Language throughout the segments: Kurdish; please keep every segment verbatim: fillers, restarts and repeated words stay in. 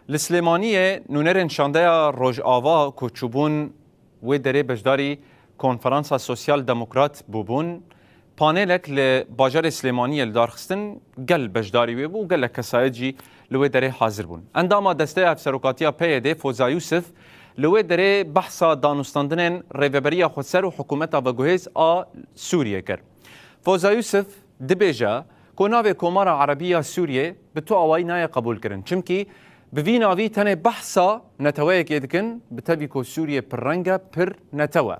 Li Silêmaniyê nûnerên Şandeya Rojava ku çûbûn wê derê beşdarî Konferansa Sosyal Demokrat bûbûn, panelek li bajarê Silêmaniyê li dar xistin, gel beşdarî wê bû û gelek kesayet jî li wê derê hazir bûn. Endama Desteya Hevserokatiya P Y D Foza Yûsif li wê derê behsa danûstandinên Rêveberiya Xweser û Hikûmeta Veguhêz a Sûriyê kir. Foza Yûsif dibêje ku navê Komara Erebî ya Sûriyê bi tu awayî nayê qebûlkirin, çimkî bi vî navî tenê behsa neteweyekê dikin, bi tevî ku Sûriye pirreng e, pir netew e.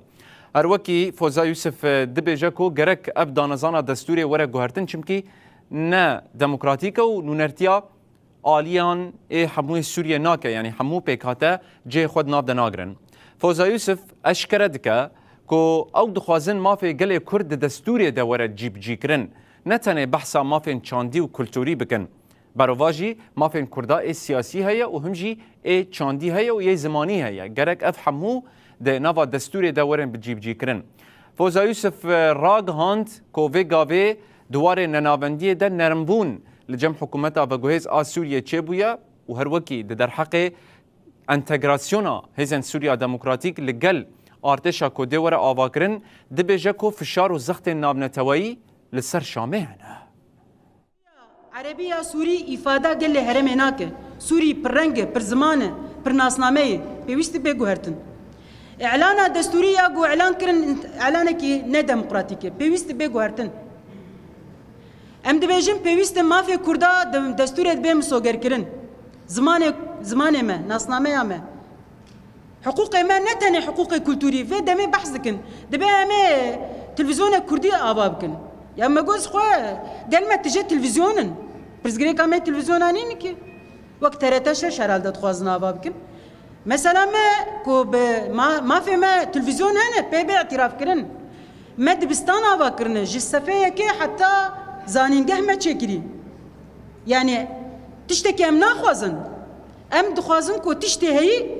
Her wekî Foza Yûsif, e, dibêje ku gerek ev danezana destûrê were guhertin, çimkî ne demokratîk e û nûnertiya aliyan ê hemûyê Sûriyê nake, yanî hemû pêkhate cihê xwe di nav de nagirin. Foza Yûsif eşkere dike ku ew dixwazin mafê gelê Kurd di destûrê de were cîbicîkirin, ne tenê behsa mafên çandî û kulturî bikin. Berovajî mafên Kurda ê siyasî heye û him jî ê çandî heye û yê zimanî heye. Gerek ev hemû di nava destûrê de werin bi cîbicîkirin. Foza Yûsif, e, ragihand ku vê gavê di warê nenavendiyê de nermbûn li cem hikûmeta veguhêz a Sûriyê çêbûye û her wekî di derheqê entegrasyona Hêzên Sûriya Demokratîk li gel artêşa ku dê were avakirin, dibêje ku fişar û zextên navneteweyî li ser Şamê hene. Erebiya Sûrî îfada gelê herêmê nake. Sûrî pirreng e, pirziman e, pirnasname ye. Pêwîst e bê guhertin. Îlana destûrî ya ku îlan kirin, îlanekî nedemokratîk e. Pêwîst e bê guhertin. Em dibêjin pêwîst e mafê Kurda di destûrê de bê misogerkirin. Zimanê, zimanê me, nasnameya me. Hiqûqê me ne tenê hiqûqê kulturî, vê demê behs dikin. Dibe em ê televîzyonê kurdî ava bikin. Ya me got xwe, gel me tije televîzyon in. Pirsgirêka me televîzyona nîn ki. Wek T R T şeş herhalde dixwazin ava bikin. Mesela me ku bi ma-, mafê me televîzyon hene, pê bê îtîraf kirin. Me dibistan ava kirine, ji sefê yekê heta zanîngeh me çêkirî. Yani tiştekî em naxwazin. Em dixwazin ku tiştê heyî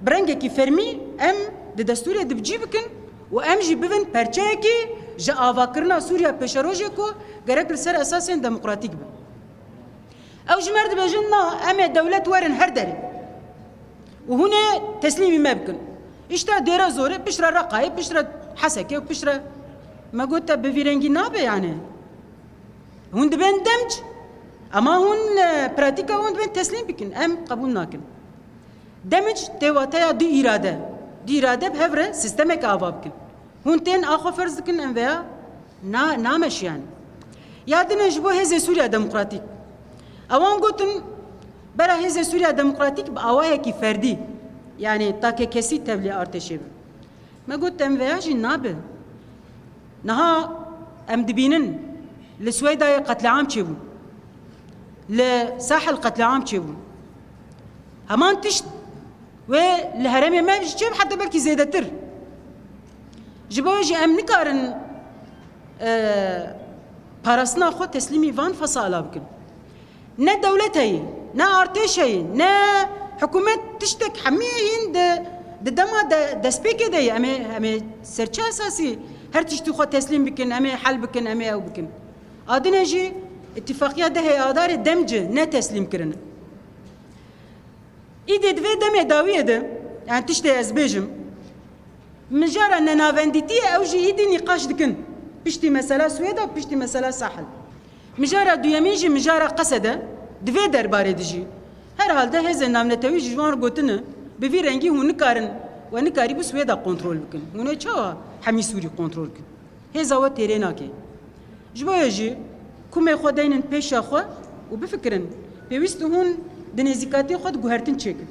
bi rengekî fermî em di destûrê dibicî bikin û em jî bibin perçeyekî ji avakirina Sûriya pêşerojê ku gerek li ser esasên demokratîk be. Ew ji me re dibêjin, na, em ê dewlet werin her derê û hûn ê teslîmî me bikin. Îşte Dêra Zorê, piştre Reqayê, piştre Hesekê û piştre, me got, te bi vî rengî nabe yani. Hûn dibên demc, ama hûn, e, pratîka hûn dibên teslîm bikin. Em qebûl nakin. Demc tê wateya du îrade. Du îrade bi hev re sîstemeke ava bikin. Hûn tên a xwe ferz dikin, em veya na-, nameşiyan. Ya din e ji bo Hêzê Sûriya Demokratîk. Ewan gotin, bera Hêzê Sûriya Demokratîk bi awayekî ferdî, yani takekesî tevlî artêşê be. Me got, em veya jî nabe. Niha em dibînin, li Swêdayê qetliam çêbû. Li Sahil qetliam çêbû. Heman tişt wê li herêmê me jî çêbe, heta belkî zêdetir. Ji bo wê jî em nikarin, e, parastina xwe teslîmî van fesala bikin. Ne dewlet heyî, ne artêş heyî, ne hikûmet, tiştek, hemî hîn di, di dema de, destpêkê de ye. Em ê, em ê ser çi esasî her tiştî xwe teslîm bikin, em ê hel bikin, em ê ew bikin? A dinê jî îtîfaqiya dehê Adarê demci ne teslîm kirine. Îdî di vê demê dawiyê de, yani tiştê ez bêjim, mijara nenavendîtiyê ew jî îdî nîqaş dikin. Piştî mesela Swêda, piştî mesela Sahil. Mijara duyemîn jî mijara Qesede, di vê derbarê de jî. Herhalde hêzên navnetewî ji wan re gotine, bi vî rengî hûn nikarin, we nikarîbû Swêda kontrol bikin. Hûn ê çawa hemî Sûrî kontrol bikin? Hêza we têrê nake. Ji bo wê jî kumê xwe deynin pêşa xwe û bifikirin, pêwîst e hûn di nêzîkatiyê xwe de guhertin çêkin.